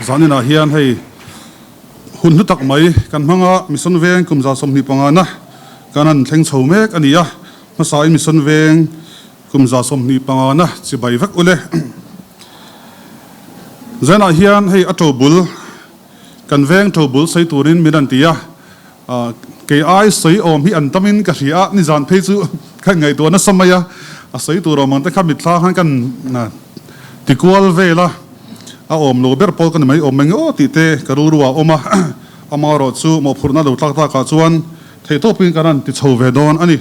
Zaninah hian hei hun hlu tak mai kan hmang a, Mission Veng kum 25 na kan han thleng chho mek a ni a, hmasain Mission Veng kum 25 na chibai vek ule. Zaninah hian hei a to bul kan veng to bul sawi turin min rawn ti a, kei ai sawi awm hi an tamin ka hria a, nizan phei chu ka ngaihtuah nasa mai a, a sawi tur awm ang te kha mitthla khan kan ti kual vel a, a awm lo ber pawl ka ni mai awm eng aw tih te ka rilru ah a awm a, amaherawh chu mawhphurhna lo tlak takah chuan theihtawpin kan rawn ti chho ve dawn a ni.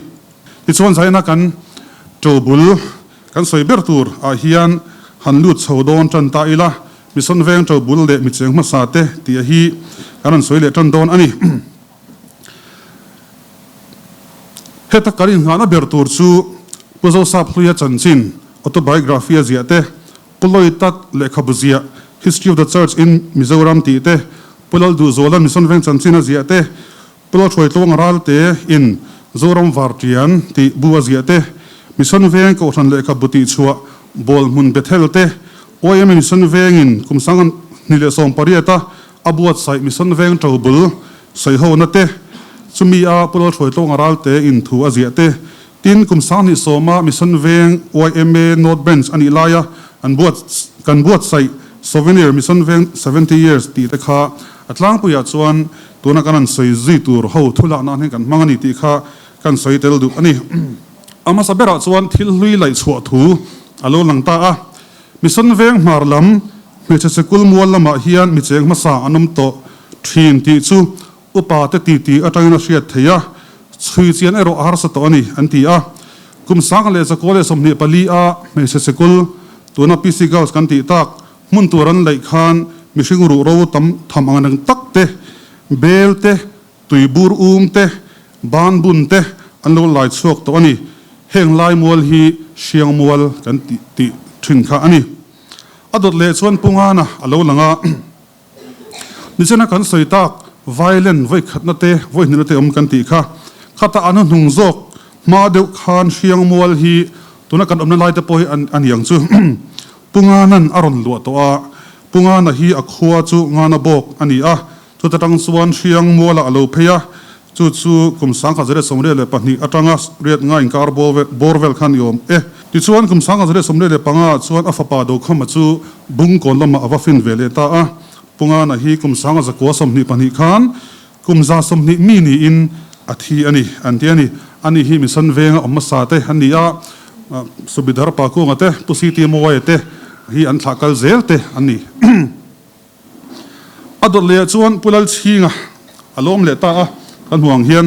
Tichuan zaina kan to bul kan sawi ber tur ah hian han lut chho dawn tan ta ila, Mission Veng to bul leh mi cheng hmasa te tih a hi kan rawn sawi leh tan dawn a ni. Heta kan inngahna ber tur chu Pu Zosap Hluia chanchin, autobiography, a ziah te, Pu Lloyd Tat lehkhabu ziah, History of the Church in Mizoram tih te, Pu Lalduhzuala Mission Veng chanchin a ziah te, Pu Lalhruaitluang Ralte in Zoram Vartian tih bu a ziah te, Mission Veng Kohhran lehkhabu tih chhuah Bawl Hmun Bethel te, YMA Mission Vengin kum 2018 a a buatsaih Mission Veng to bul sawihona te, chumi a Pu Lalhruaitluang Ralte in thu a ziah te, tin kum 2010 a Mission Veng YMA North Branch a nih laia an buat kan buatsaih Souvenir Mission Veng 70 Years tih te kha a tlangpuiah chuan Tuna kan han sawi zui tur ho thu lah nan hian kan hmang a ni tih kha kan sawi tel duh a ni. A hmasa berah chuan thil hlui laih chhuah thu a lo lang ta a. Mission Veng hmar lam hmeichhe sikul mual lamah hian mi cheng hmasa an awm tawh thin tih chu upa te titi atangin a hriat theih a, chhui chian erawh a harsa tawh a ni an ti a. Kum 1924 a hmeichhe sikul tuna PC Girls kan tih tak Hmun tur an laih khan mihring ruh ro tam tham ang reng tak te, bel te, tuibur um te, ban bun te an lo lai chhuak tawh a ni. Heng lai mual hi hriang mual kan tih tih thin kha a ni. A dawt leh chuan Pu Ngana a lo lang a. Nichina kan sawi tak violent vawi khatna te, vawi hnihna te awm kan tih kha. Khata an hnuhnung zawk hma deuh khan hriang mual hi tuna kan awmna lai te pawh hi a ni ang chu. Pu Ngana'n a rawn luah tawh a, Pu Ngana hi a khua chu Ngana bawk a ni a, chuta tang chuan Hriang Mualah a lo phei a, chu chu kum 1982 atanga riat nga inkar bawr vel khan i awm e. Tichuan kum 1985 ah chuan a fapa Dokhama chu Bungkawn lamah a va fin ve leh ta a, Pu Ngana hi kum 1922 khan kum 120 mi niin a thi a ni, an ti a ni. Ani hi Mission Venga awm hmasa te an ni a, Subidhar Pakunga te, Pu CT Mawia te hi an thlah kal zel te an ni. A dawt lehah chuan Pu Lalchhinga a lawm leh ta a, kan hmu ang hian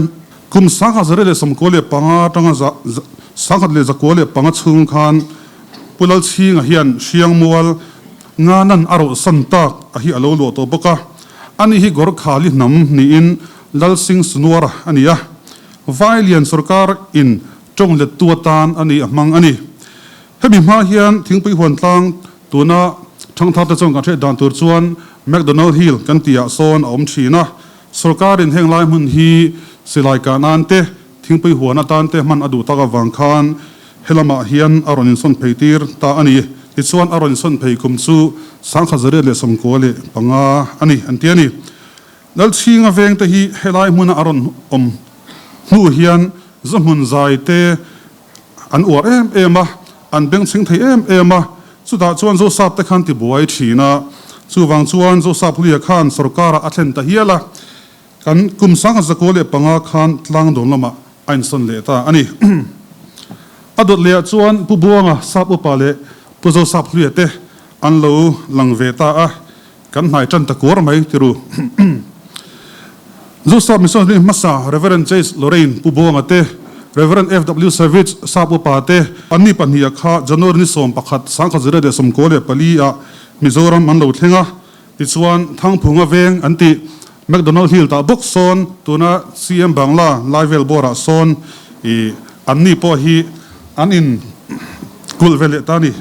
kum 1995 atanga 1995 chhung khan Pu Lalchhinga hian Hriangmual Nganan a rawhsan tak a hi a lo luah tawh bawk a, ani hi Gorkhali hnam niin Lalsing Sunuara a ni a, Vailian sorkar in tawng lettu atan a ni a hmang a ni. Hemi hma hian Thingpui huan tlang tuna thangthar te chuan kan hriat dan tur chuan McDonald Hill kan tihah sawn a awm thin a, sorkar in heng lai hmun hi silai kah nan te, Thingpui huan atan te hman a duh tak avang khan helamah hian a rawn insawn phei tir ta a ni. Tichuan a rawn insawn phei kum chu 1995 a ni an ti a ni. Lalchhinga veng te hi helai hmuna a rawn awm hnu hian Zahmun zai te an uar em em a, an bengchheng thei em em a, chutah chuan Zosap te khan tibuai thin a, chuvang chuan Zosap Hluia khan sorkarah a thlen ta hial a. Kan kum 1995 khan tlangdawn lamah a insawn leh ta a ni. A dawt lehah chuan Pu Buanga Sap Upa leh Pu Zosap Hluia te an lo lang ve ta a, kan hnai tan ta kuar mai ti ru. Zosap Missionary hmasa Rev. Chase Lorraine Pu Buanga te, Rev. FW Savage Sap Upa te, anni pahniha kha January ni 11, 1994 ah Mizoram an lo thleng a, Tichuan, Thangphunga veng an tih McDonald Hill tah bawk sawn tuna CM Bangla lai vel bawrah sawn i anni pawh hi an in kulh ve leh ta a ni.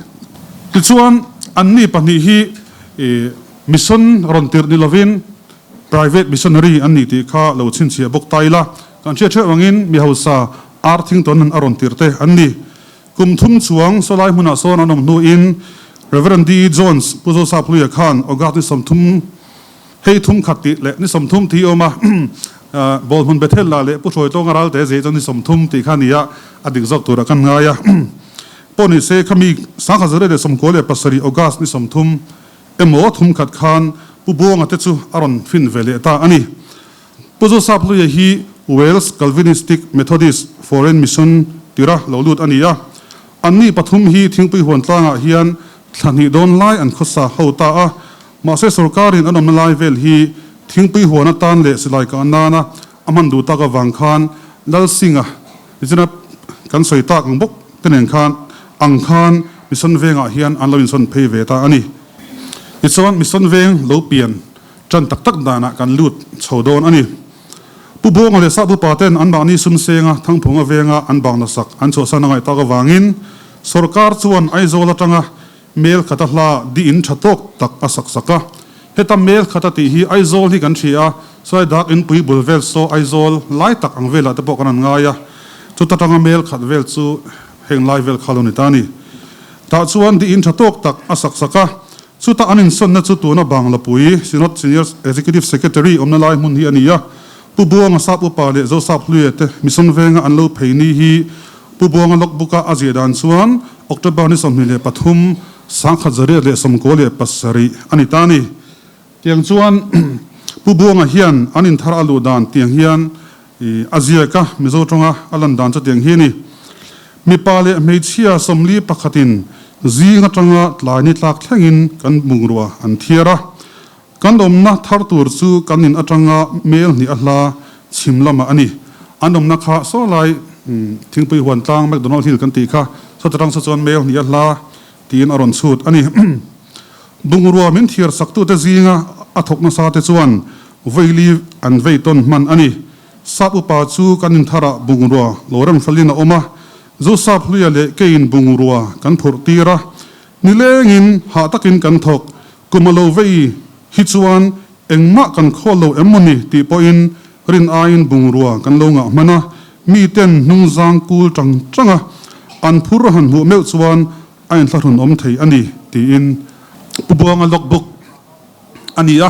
Tichuan, anni pahnih hi i mission rawn tirh ni lovin private missionary an ni tih kha lo chhinchhiah bawk ta ila, kan hriat hreuh angin mi hausa Arthington-an a rawn tirh te an ni. Kum thum chuang sawlai hmunah sawn an awm hnuin Rev. DE Jones, Pu Zosapluia khan August ni 30 hei thum khat tih leh ni 30 tih a awm a, Bawlhmun Bethel lah leh Pu Hruaitlawnga ralte zeh chuan ni 30 tih kha a ni a, a dik zawk turah kan ngai a. Pawh ni se khami 1997 August ni 30 emaw thum khat khan Pu Buanga te chu a rawn fin ve leh ta a ni. Pu Zosapluia hi Wales Calvinistic Methodist Foreign Mission tira lo lut a ni a. Anni pathum hi thingpui huan tlangah hian thla hnih dawn lai an khawsa ho ta a. Mahse sorkarin an awmna lai vel hi thingpui huan atan leh silai kah nana a hman duh tak avang khan Lalsinga nichina kan sawi tak ang bawk te nen khan ang khan Mission Vengah hian an lo insawn phei ve ta a ni. Tichuan Mission Veng lo pian Ṭan tak tak danah kan lut chho dawn a ni. Pu Buanga leh Sahbu pa ten anmahni sum senga Thangphunga venga an bangna sak an chhuahsan a ngaih tak avangin sawrkar chuan Aizawl atanga mel khata hla diin ṭha tawk tak a sak sak a. Heta mel khata tih hi Aizawl hi kan hria a, chuai dak inpui bul vel saw Aizawl lai tak ang velah te pawh kan han ngai a, chuta tanga mel khat vel chu heng lai vel kha lo ni ta a ni. Tah chuan diin ṭha tawk tak a sak sak a, Chuta an insawnna chu tuna Banglapui Synod Senior Executive Secretary awmna lai hmun hi a ni a. Pu Buanga Sap Upa leh Zosap Hluia te Mission Venga an lo phei ni hi Pu Buanga logbook-a a ziah dan chuan October ni 23, 1997 a ni ta a ni. Tiang chuan Pu Buanga hian an inthar a luh dan tiang hian a ziak a, Mizo tawnga a lan dan chu tiang hi a ni. Mipa leh hmeichhia 41 in zing atanga tlai ni tlak thlengin kan bungrua an thiar a. Kan awmna thar tur chu kan in atanga mel hnih a hla chhim lamah a ni. An awmna kha saw lai thingpui huan tlang McDonald Hill kan tih kha sawta tang saw chuan mel hnih a hla tiin a rawn chhut a ni. Bungrua min thiar saktute zinga a thawk nasa te chuan vaili an vei tawn hman a ni. Sap upa chu kan intharah bungrua lo remhlalin a awm a, Zosap hluia leh keiin bungrua kan phurh tir a, nilengin hah takin kan thawk, kum a lo vei hi chuan engmah kan khawl lo em mawni tih pawhin rin aiin bungrua kan lo ngah hman a, miten hnungzang kul tang tang a, an phur han hmuh meuh chuan a inthlahrun awm thei a ni tiin Pu Buanga logbook a ni a,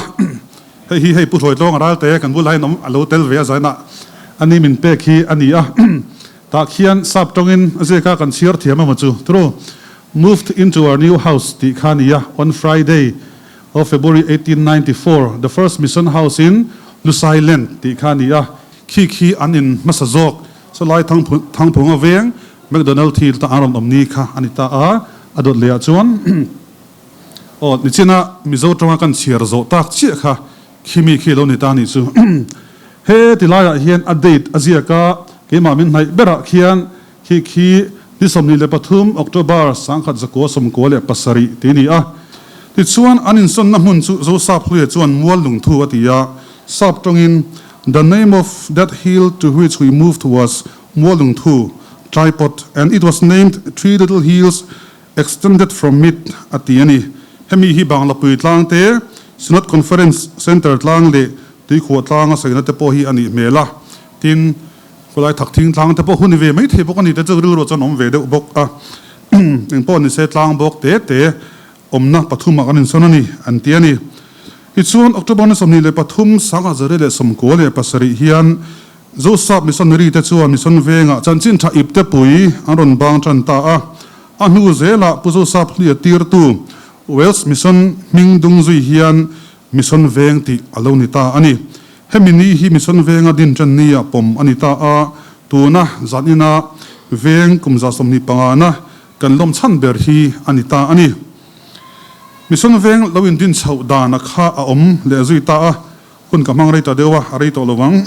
hei hi hei Pu Hruaitlawng a ralte kan bulah hian awm a lo tel ve a zainah a ni min pek hi a ni a, tah khian sap tawngin a ziak a kan chhiar thiam emaw chu through moved into our new house tih kha a ni a, on Friday of February 1894 the first mission house in Lusai Land tih kha a ni a, khi khi an in hmasa zawk Sawlai Thangphunga veng McDonald Hill ta an rawn awm ni kha a ni ta a, a dawt leh ah chuan aw nichina Mizo tawnga kan chhiar zawh tak chiah kha khimi khi lo ni ta nih chu. He ti laiah hian a date a ziak a, keimah min hnaih berah khian khi khi ni 23 October 1997 tih a ni a. Tichuan an insawnna hmun chu Zosap Hluia chuan Mual Lungthu a ti a, sap tawngin The name of that hill to which we moved was Mualungthu, Tripod, and it was named Three Little Hills Extended from It a ti a ni. Hemi hi Banglapui tlang te, Synod Conference Centre tlang leh Tuikhuah tlanga sawina te pawh hi a nih hmel a. Tin, khawlai Thakthing tlang te pawh hun i ve mai thei bawk a ni te chu rilruah chuan awm ve deuh bawk a. Engpawh nise tlang bawk te te awmna pathumah kan insawn a ni, an ti a ni. Tichuan, October ni 23, 1997 hian Zosap missionary te chuan mission vengah chanchin tha ip te pui an rawn bang tan ta a. A hnu zelah Pu Zosap hlia tirtu Wales Mission hming dung zui hian Mission Veng tih a lo ni ta a ni. Hemi ni hi Mission Venga din tan nia pawm a ni ta a, tuna zanina veng kum 25 na kan lawm chhan ber hi a ni ta a ni. Mission Veng lo indin chhoh dan a kha a awm leh zui ta a, Hun ka hmang rei ta deuh a, a rei tawh lo ang.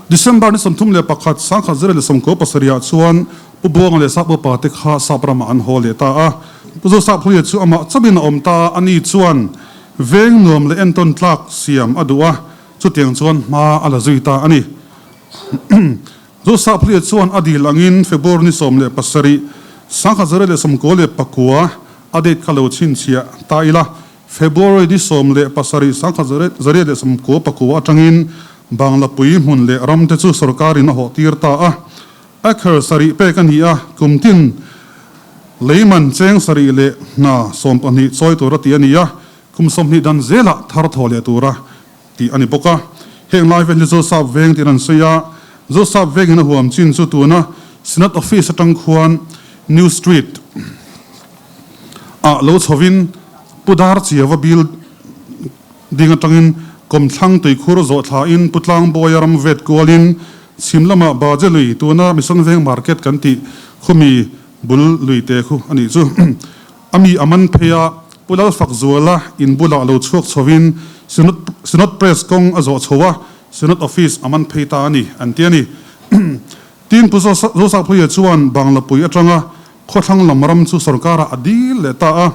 December ni 31, 1997 ah chuan Pu Buanga leh Sap Upa te kha Sap ramah an haw leh ta a. Pu Zosap Hluia chu amah chauhin a awm ta a, ani chuan veng nuam leh entawn tlak siam a duh a, chutiang chuan hma a la zui ta a ni. Zosap Hluia chuan a dil angin February ni 17, 1999 a date kha lo chhinchhiah ta ila, February ni 17, 1999 atangin Banglapui hmun leh ram te chu sorkarin a hawhtir ta a. Acre sarih pek a ni a, kum tin Lei man cheng sarih leh hna 12 chawi tura tih a ni a, kum 20 dan zelah thar thaw leh tura tih a ni bawk a. Heng lai vel hi Zosap Veng tiin an sawi a, Zosap Vengin a huam chin chu tuna Synod Office atang khuan New Street ah lo chhovin Pu Darchiava building atangin kawmthlang tuikhur zawh thlain Pu Tlangbawi a ram vet kualin chhim lamah Baje lui tuna Mission Veng Market kan tih khumi bul lui te khu a nih chu. A mi a man phei a, Pu Lalfakzuala in bulah lo chhuak chhovin Synod Synod Press kawng a zawh chho a, Synod Office a man phei ta a ni, an ti a ni. Tin, Pu Zosakpuia chuan Banglapui atanga khawthlang lam ram chu sorkarah a dil leh ta a.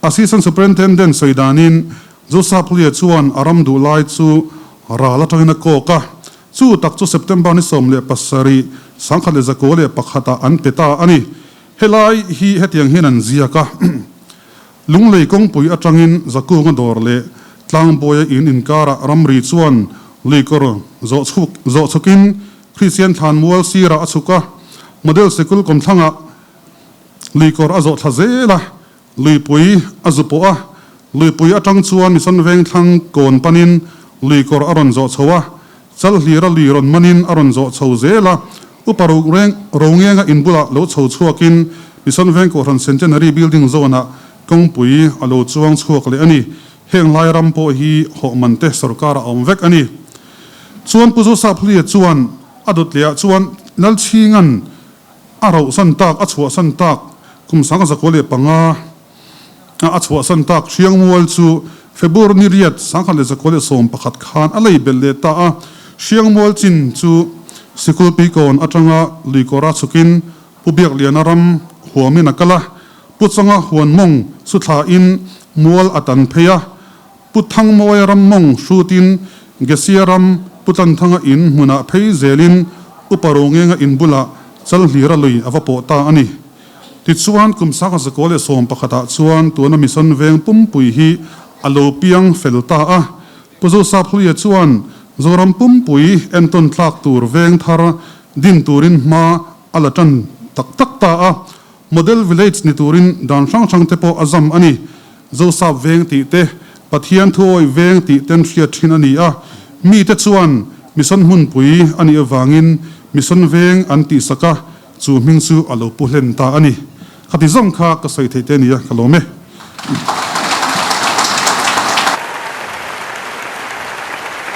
Assistant Superintendent sawi danin Zosakpuia chuan a ram duh lai chu ral atangin a kawk a, chu tak chu September ni 17, 1901 ah an pe ta a ni. Helai hi hetiang hian an ziak a, Lunglei kawngpui atangin Zakunga dawr leh Tlangbuaia in inkarah ramri chuan luikawr zawh chhuk zawh chhukin Kristian thlanmual sirah a chhuk a, Model Sikul kawmthlangah luikawr a zawh thla zel a, luipui a zu pawh a, luipui atang chuan Mission Vengthlang kawn panin luikawr a rawn zawh chho a, Chalhlira lui rawn manin a rawn zawh chho zel a, Upa Rongenga in bulah lo chho chhuakin Mission Veng Kohhran Centenary Building zawnah kawngpui a lo chuang chhuak leh a ni. Heng lai ram pawh hi hawh man te sorkar a awm vek a ni. Chuan Pu Zosaphulia chuan a dawt lehah chuan Lalchhinga'n a rohsan tak, a chhuahsan tak kum 1905 a chhuahsan tak Hriangmual chu February ni riat 1911 khan a lei belh leh ta a. Hriangmual chin chu Sikulpikawn atanga luikawra chhukin Pu Biakliana ram huamin a kal a, Pu Changa huan mawng chu thlain mual a tan phei a, Pu Thangmawia ram mawng hrutin Gesia ram Pu Tlanthanga in hmunah phei zelin Upa Rongenga in bulah Chalhlira lui a va pawh ta a ni. Tichuan, kum 1911 ah chuan tuna Mission Veng pumpui hi a lo piang fel ta a. Pu Zosaphuia chuan Zoram pumpui entawn tlak tur veng thar din turin hma a la tan tak tak ta a. Model Village ni turin dan hrang hrang te pawh a zam a ni. Zosap Veng tih te, Pathian thuawi veng tih ten hriat thin a ni a. Mite chuan Mission hmunpui a nih avangin Mission Veng an tihsak a. Chu hming chu a lo pu hlen ta a ni. Khati zawng kha ka sawi theih te nia, ka lawm e.